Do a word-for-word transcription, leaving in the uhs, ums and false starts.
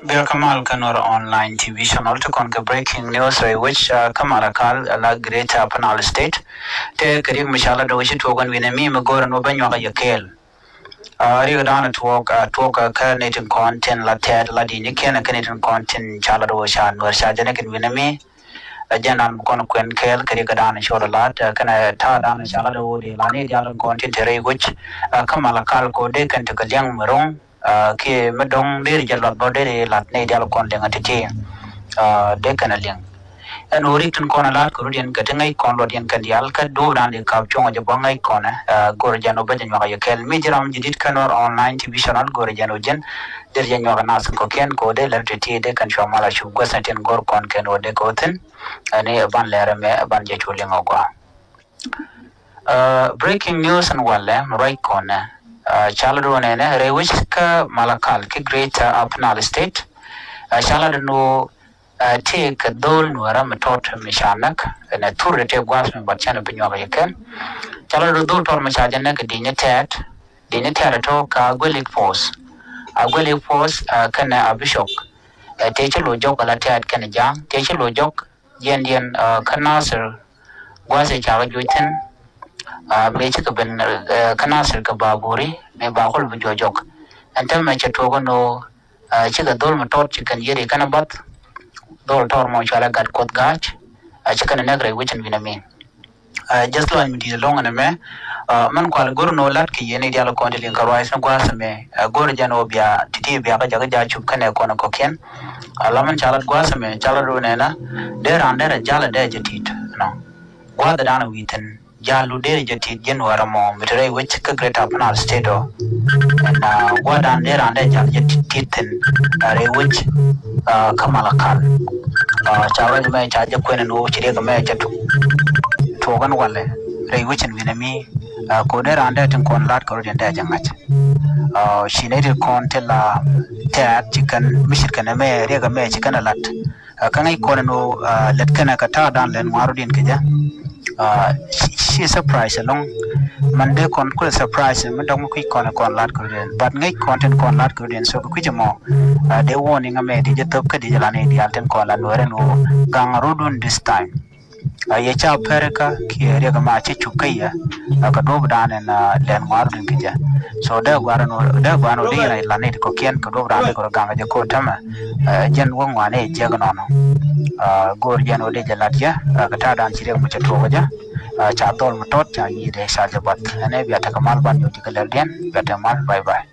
Bia kä mal kä Nuer Online T V channel ti kɔn kɛ breaking news rɛy wec kä Malakal la Greater Upper Nile State. Tëë kɛ riɛk mi ca lat ɣöö ci tuɔɔk ɛn wi̱nɛ mi mi go̱o̱r ɛn ɣöö bä nyuak a yɛ kɛɛl. Riɛk dan tuɔɔk tuɔɔk kä nɛy tin kɔn tin la tɛɛt la di̱i̱ni kiɛn kä nɛy tin kɔn tin ca lat ɣöö ca Nuɛr ca jɛn ɛ kɛn wi̱nɛ mi. Ɛ jɛn dan bi kɔn kuɛn kɛɛl kɛ riɛk dan cɔɔd lat kɛnɛ ta̱a̱ dan ca lat ɣöö di la ni diaal tin kɔn tin te rɛy wec kä Malakal kɛ ɣöö dee kɛn tekɛ liɛŋ mi ro̱ŋ. Kiɛ mi dɔ̱ŋ deri jɛ luath bä deri lat nɛy diaal kɔn liŋ a ti̱ti̱. Dee kɛn a liŋ ɛn ɣöö rik tin kɔn a la̱a̱t kɛ rut yɛn kɛ ti ŋäc kɔn luɔt yɛn kɛn diaal kä duɔ̱ɔ̱p dan di kap cuɔ̱ŋ a jɛ bä ŋäc kɔn ɛ go̱r jɛn ɣöö bä jɛ nyuak a yɛ kɛl mi ji̱ ram ji̱ di̱t kä Nuɛr Online T V channel go̱r jɛn ɣöö ji̱n deri jɛ nyuak a nath kɔ̱kiɛn kɛ ɣöö dee lɛr ti̱ti̱ dee kɛn cua mal a cup guäth ni tin go̱r kɔn kɛn ɣöö dee kɛ ɣöö thi̱n. Ɛn i̱ ɛ ban lɛr ɛmɛ ɛ ban jɛ cu liŋ ɔ gɔaa. Breaking news in walɛ mi ruac kɔnɛ. Cal duun ɛnɛ rɛy wec kä Malakal ki Greater Upper Nile State. Cal duun wä tëë kɛ dhol Nuɛrä mi tɔt mi ca näk ɛnɛ thur de tëë gua̱a̱th mi bat cɛn bi nyuak yɛ kɛn. Cal duun dhol tɔt mi ca jɛ näk di̱ny tɛɛt di̱ny tɛɛt tɔ ka Aguelik Force. Aguelik Force kɛnɛ Abicok. Tëë ci lo jɔk ala tɛɛt kɛnɛ ja̱a̱ŋ tëë ci lo jɔk jiɛndiɛn kä Nasir gua̱a̱th ɛ cakɛ juɔc thi̱n. Mëë cikɛ ben kä Nasir kɛ baburi mëë ba kul bi juɔc jɔk. Ɛn täämɛ cɛ tuɔɔk ɛn ɣöö cikɛ dhol mi tɔt ci kɛn yiëri kɛn a bath. Dhol tɔr mɔ cualɛ gat kuɔth ga̱a̱c. Ci kɛn a nɛk rɛy wecin wi̱n ɛmin. Just lɔny mi di̱i̱t ɛlɔ̱ŋ ɛn ɛmɛ. Mɛn kual go̱r nɔ lat kɛ yɛn i̱ dial kɔn ti liŋ kɛ ruac ni gua̱a̱th ɛmɛ. Go̱r jɛn ɣöö bia ti̱ti̱ bia kä jakä ja̱ cup kɛnɛ kɔn kɔ̱kiɛn. Ala mɛn ca lat gua̱a̱th ɛmɛ ca lat run ɛna dee raan dee rɛ jal ɛ dee jɛ ti̱i̱t ɛnɔ. Gua̱a̱th ɛ dan ɛ wi̱i̱ thi̱n jal lu dee rɛ jɛ ti̱i̱t ji̱n wärä mɔ mi te rɛy wec kä Greater Upper Nile State ɔ. Ɛn gua̱a̱th dan dee raan dee jal jɛ ti̱i̱t thi̱n rɛy wec kä Malakal. Ca ruac mɛ ca jɛ kuɛn ɛn ɣöö ci riɛk mɛ jɛ tuk tuɔɔk ɛn walɛ rɛy wec ɛn wi̱nɛ mi. Kɛ ɣöö dee raan dee tin kɔn la̱t kɛ rot yɛn dee jɛ ŋa̱c. Ci nɛy ti kɔn ti la tɛ̈t ci kɛn mi ce̱tkɛ nɛmɛ riɛk ɛmɛ ci kɛn ɛ la̱t. Kä ŋäc kɔn ɛn ɣöö lät kɛnɛ kɛ ta̱a̱ dan lɛn ŋua̱r rot yɛn kɛ jɛ. Ci surprise ɛlɔ̱ŋ. Man dee kɔn kulɛ surprise mi dɔ̱ŋ mi kui̱c kɔn ɛ kɔn la̱t kɛ rot yɛn but ŋäc kɔn tin kɔn la̱t kɛ rot yɛn so kɛ kui̱c ɛmɔ. Dee warning ɛmɛ di jɛ thop kä di jɛ lan i̱ diaal tin kɔn la Nuɛr ɛn ɣöö gaŋ rot dun this time. Yɛ ca pɛrikä kiɛ riɛk ma cä cuk kä yɛ. Kɛ duɔ̱p dan ɛn lɛn ŋuar din kɛ jɛ. So dee guar ɛn dee guar ɛn dee yɛn lan nit kɔ̱kiɛn kɛ duɔ̱p dan dee kɛ rɔ gaŋ jɛ ko̱ tämɛ. Jɛn wä ŋuan i̱ jiɛk nɔnɔ. Go̱o̱r jɛn wä dee jɛ lat yɛ kɛ ta̱a̱ dan ci riɛk mi cɛ tuɔk jɛ. Ca dhɔl mi tɔt ca yi̱i̱ dee ca jɛ bath ɛn ɛ bia tekɛ mal ban yɔ ti kɛ lɛl diɛn bia tekɛ mal bye bye.